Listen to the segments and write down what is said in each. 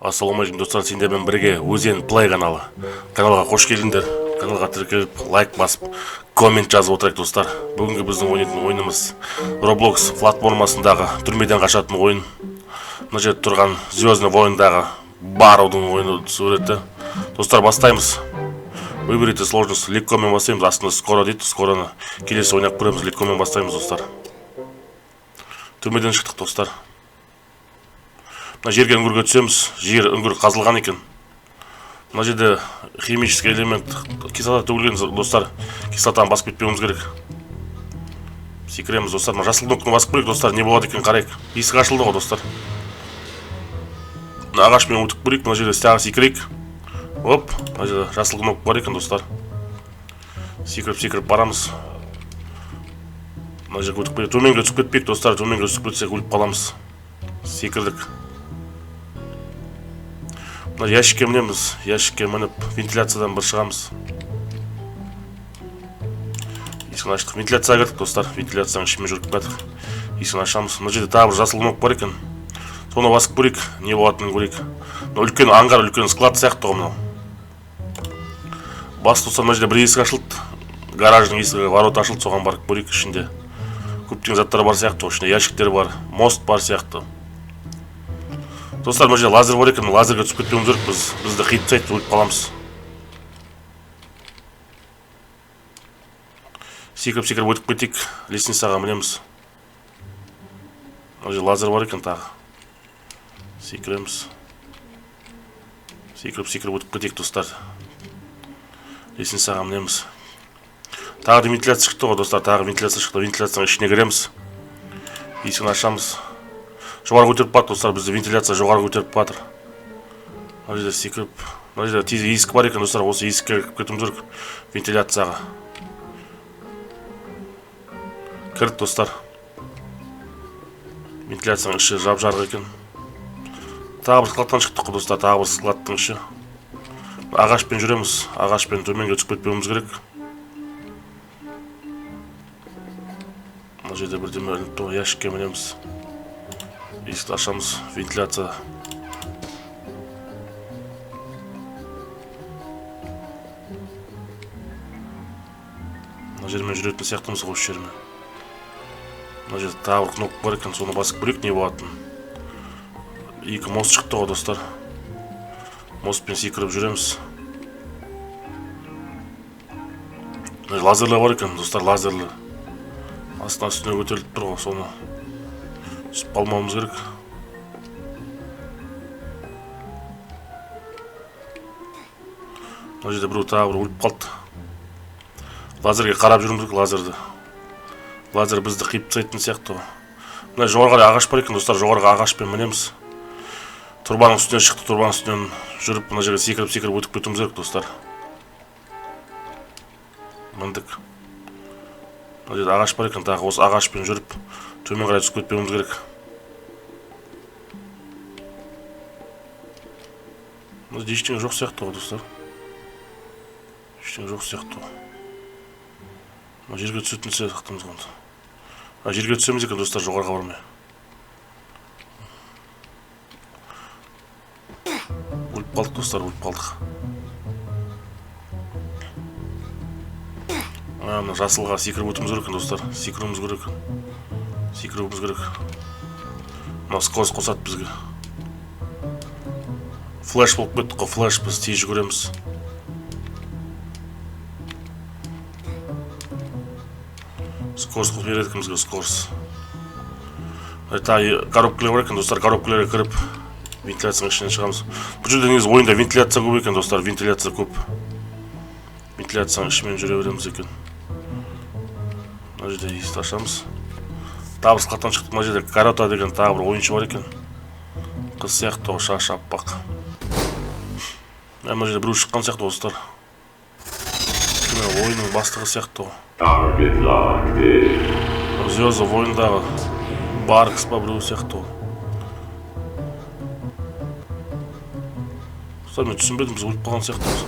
Ассалаумағалейкум достар, сендермен бірге Өзен Play каналы. Каналға қош келдіңдер. Каналға тіркеліп, лайк басып, коммент жазып отырайық достар. Бүгінгі біздің ойнайтын ойынымыз Roblox платформасындағы түрмеден қашатын ойын. Мына жерде тұрған Звездный войндағы Барудың ойыны суреті. Достар, бастаймыз. Выберите сложность. Легкомен бастаймыз. Астында скоро дейді. Скороны келесі ойнап көреміз. Легкомен бастаймыз достар. Түрмеден шықтық достар. Мына жерге үңгірге түсеміз. Жер үңгір қазылған екен. Мына жерде химический элемент, кислота төгілген достар. Кислотаны басып кетпеуіміз керек. Секіреміз достар. Мына жасыл кнопканы басып көрейік достар. Не болады екен қарайық. Есік ашылды ғой достар. Мына ағашпен өтіп көрейік. Мына жерде тағы секірейік. Оп, мына жерде жасыл кнопка бар екен достар. Секіріп-секіріп барамыз. Мына жерге өтіп кетейік. Төменге түсіп кетпейік достар. Төменге түсіп кетсек өліп қаламыз. Секірдік. Мына ящикке мінеміз. Ящикке мініп вентиляциядан бір шығамыз. Есігін аштық. Вентиляцияға кірдік достар. Вентиляцияның ішімен жүріп келатық. Есігін ашамыз. Мына жерде тағы бір жасыл кнопка бар екен. Соны басып көрейік. Не болатынын көрейік. Мына үлкен ангар, үлкен склад сияқты ғой мынау. Бас достар, мына жерде бір есік ашылды. Гараждың есігі, ворота ашылды. Соған барып көрейік. Ішінде көптеген заттар бар сияқты ғой. Ішінде ящиктер бар, мост бар сияқты. Достар, мына жерде лазер бар екен. Лазерге түсіп кетпеуіміз керек. Бізді қиып тастайды, өліп қаламыз. Секіріп-секіріп өтіп кетейік. Лестницаға мінеміз. Мына жерде лазер бар екен тағы. Секіреміз. Секіріп-секіріп өтіп кетейік достар. Лестницаға мінеміз. Тағы да вентиляция шықты ғой достар. Тағы вентиляция шықты. Вентиляцияның ішіне кіреміз. Есігін ашамыз. Жоғары көтеріп барады достар, бізді вентиляция жоғары көтеріп батыр. Мына жерде секіріп, мына жерде тез есік бар екен достар, осы есікке кіріп кетуіміз керек вентиляцияға. Кірдік достар. Вентиляцияның іші жап-жарық екен. Тағы бір складтан шықтық қой достар, тағы бір складтың іші. Ағашпен жүреміз, ағашпен төменге түсіп кетпеуіміз керек. Мына жерде бірдеме ілініп тұр, ящикке мінеміз. Есікті ашамыз, вентиляция. Мына жермен жүретін сияқтымыз ғой, осы жермен. Мына жерде тағы бір кнопка бар екен, соны басып көрейік не болатынын. Екі мост шықты ғой достар. Мостпен секіріп жүреміз. Мына лазерлер бар екен достар, лазерлер. Астынан үстіне көтеріліп тұр ғой, соны түсіп қалмауымыз керек. Мына жерде біреу тағы бір өліп қалды. Лазерге қарап жүруіміз керек, лазерді. Лазер бізді қиып тастайтын сияқты ғой. Мына жоғары қарай ағаш бар екен достар, жоғарғы ағашпен мінеміз. Тұрбаның үстіне шықты, тұрбаның үстінен жүріп мына жерге секіріп-секіріп өтіп кетуіміз керек достар. Міндік. Мына жерде ағаш бар екен, тағы осы ағашпен жүріп төмен қарай түсіп кетпеуіміз керек. Мына жерде ештеңе жоқ сияқты ғой достар. Ештеңе жоқ сияқты ғой. Мына жерге түсетін сияқтымыз ғой онда. Мына жерге түсеміз екен достар, жоғарыға бармай. Өліп қалдық достар, өліп қалдық. Мына жасылға секіріп өтуіміз керек екен достар. Секіруіміз керек екен. Секіруіміз керек. Мына скорость қосады бізге. Флеш болып кеттік қой, флеш, біз тез жүгіреміз. Скорость қосып береді екен бізге, скорость. Тағы коробкалар бар екен достар, коробкаларға кіріп вентиляцияның ішінен шығамыз. Бұл жерде негізі ойында вентиляция көп екен достар, вентиляция көп. Вентиляцияның ішімен жүре береміз екен. Мына жерде есікті ашамыз. Тағы бір складтан шықтық. Мына жерде Карота деген тағы бір ойыншы бар екен. Қыз сияқты ғой, шашы аппақ. Мына жерде біреу шыққан сияқты достар. Мына ойынның бастығы сияқты ғой. Звездный войндағы Баркс па біреу сияқты ғой. Достар, мен түсінбедім, біз өліп қалған сияқтымыз.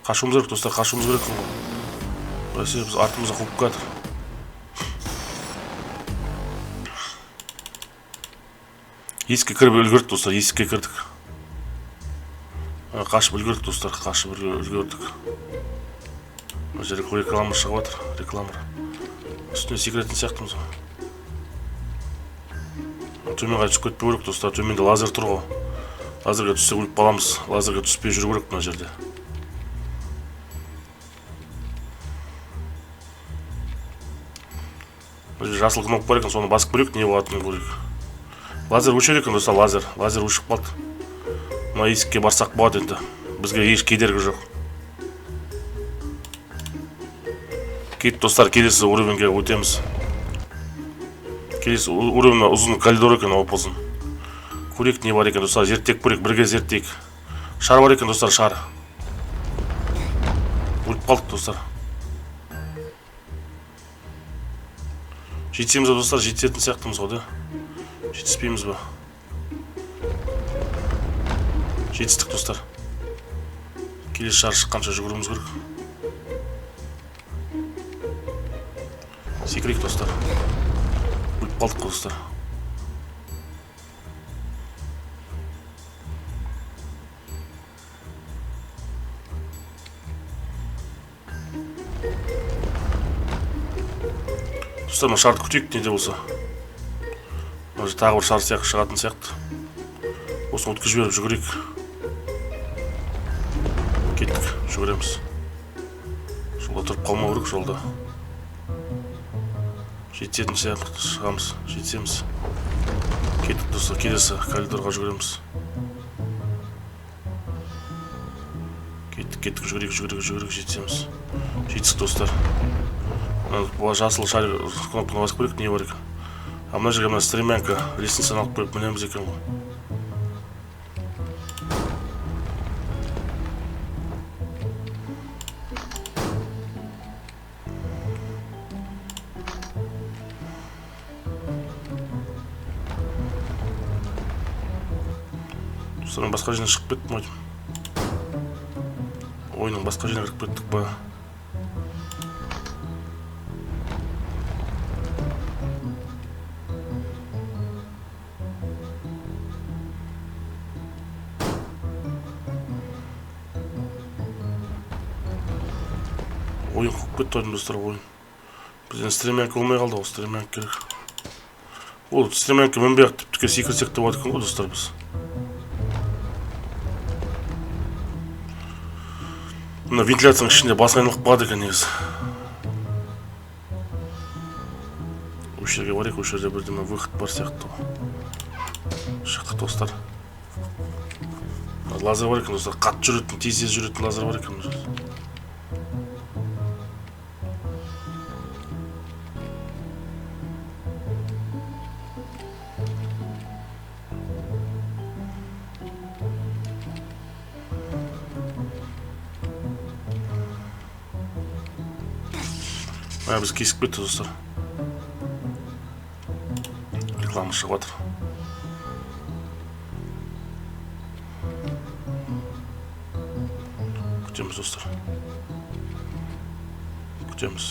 Қашуымыз керек достар, қашуымыз керек қой. Бәсе, біз артымызда қуып келатыр. Есікке кіріп үлгердік, достар, есікке кірдік. Қашып үлгердік, достар, қашып үлгердік. Мына жерде реклама шығып жатыр, реклама. Үстіне секіретін сияқтымыз ғой. Төмен қарай түсіп кетпеу керек, достар, төменде лазер тұр ғой. Лазерге түссек өліп қаламыз, лазерге түспей жүру керек мына жерде. Мына жерде жасыл кнопка бар екен, соны басып көрейік, не болатынын көрейік. Лазер өшер екен, достар, лазер. Лазер өшіп қалды. Мына есікке барсақ болады енді. Бізге еш кедергі жоқ. Кет, достар, келесі уровеньге өтеміз. Келесі уровень ұзын коридор екен, оп ұзын. Көрейік не бар екен, достар, зерттеп көрейік, бірге зерттейік. Шар бар екен, достар, шар. Өліп қалдық, достар. Жетсеміз ба, достар, жететін сияқтымыз ғой, да? Жетіспейміз ба? Жетістік, достар. Келесі шар шыққанша жүгіруіміз керек. Секірейік, достар. Өліп қалдық қой, достар. Достар, мына шарды күтейік, не де болса. Мына жерде тағы бір шар сияқты шығатын сияқты. Осыны өткізіп жіберіп жүгірейік. Кеттік, жүгіреміз. Жолда тұрып қалмау керек, жолда. Жететін сияқты шығамыз, жетсеміз. Кеттік, достар, келесі коридорға жүгіреміз. Кеттік, кеттік, жүгірейік, жүгірейік, жүгірейік, жетсеміз. Жетістік, достар. Мына жасыл шар кнопканы басып көрейік, не бар екен. А мына жерге мына стремянка, лестницаны алып қойып мінеміз екен ғой. Достар, мен басқа жерден шығып кеттім ғой деймін. Ойынның басқа жеріне кіріп кеттік па? Ойын қуып кетті ойын, достар, ойын. Бізден стремянка болмай қалды ғой, стремянка керек. Ол стремянка мінбей ақ тіп-тіке секірсек те болады екен ғой, достар, біз. Мына вентиляцияның ішінде бас айналып қалады екен негізі. Осы жерге барайық, осы жерде бірдеме выход бар сияқты ғой. Шықтық, достар. Мына лазер бар екен, достар, қатты жүретін, тез-тез жүретін лазер бар екен мына жерде. Мә, біз кесіп кетті, достар. Реклама шығып жатыр. Күтеміз, достар. Күтеміз.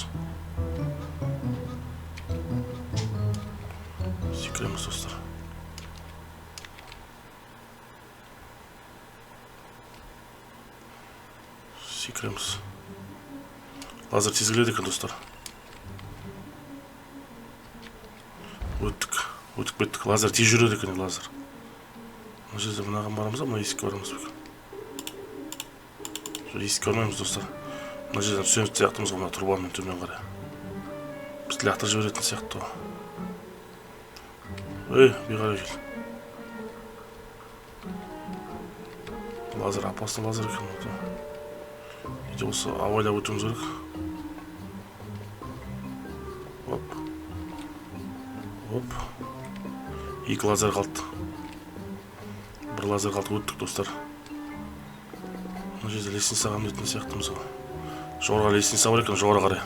Секіреміз, достар. Секіреміз. Лазер тез келеді екен, достар. Өттік, өтіп кеттік. Лазер тез жүреді екен, лазер. Мына жерде мынаған барамыз ба, мына есікке барамыз ба екен? Жоқ, есікке бармаймыз, достар. Мына жерден түсеміз сияқтымыз ғой, мына трубамен төмен қарай. Бізді лақтырып жіберетін сияқты ғой. Ей, бері қарай кел. Лазер, опасный лазер екен ол. Не де болса абайлап өтуіміз керек. Оп. Оп. Екі лазер қалды. Бір лазер қалды, өттік, достар. Мына жерде лестницаға мінетін сияқтымыз ғой. Жоғарыға лестница бар екен, жоғары қарай.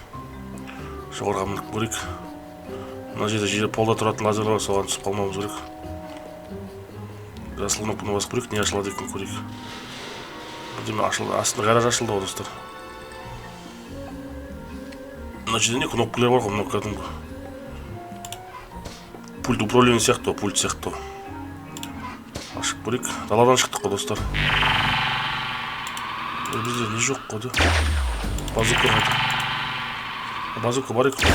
Жоғарыға мініп көрейік. Мына жерде жер полда тұратын лазерлар бар, соған түсіп қалмауымыз керек. Жасыл кнопканы басып көрейік, не ашылады екен көрейік. Бірдеме ашылды, астында гараж ашылды ғой, достар. Мына жерде не кнопкалар бар ғой, мынау кәдімгі пульт управления сияқты ғой, пульт сияқты ғой. Көрейік, даладан шықтық қой, достар. Бізде не жоқ қой да? Базука қайда? Базука бар екен.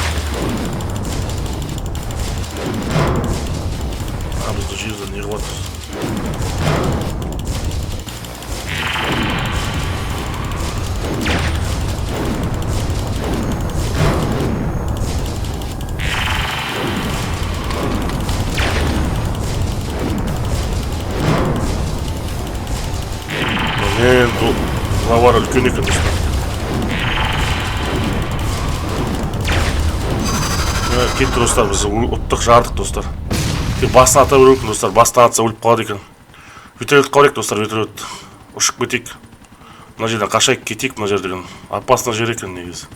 А бізді жерде не қылып жатыр? Блин, бұл мыналар үлкен екен, достар. Кетті, достар, біз ұттық, жардық, достар. Тек басын ата беру екен, достар. Бастан атса, өліп қалады екен. Вертолет көрейік, достар, вертолет. Ұшып кетейік. Мына жерден қашайық, кетейік. Мына жер деген опасный жер екен негізі.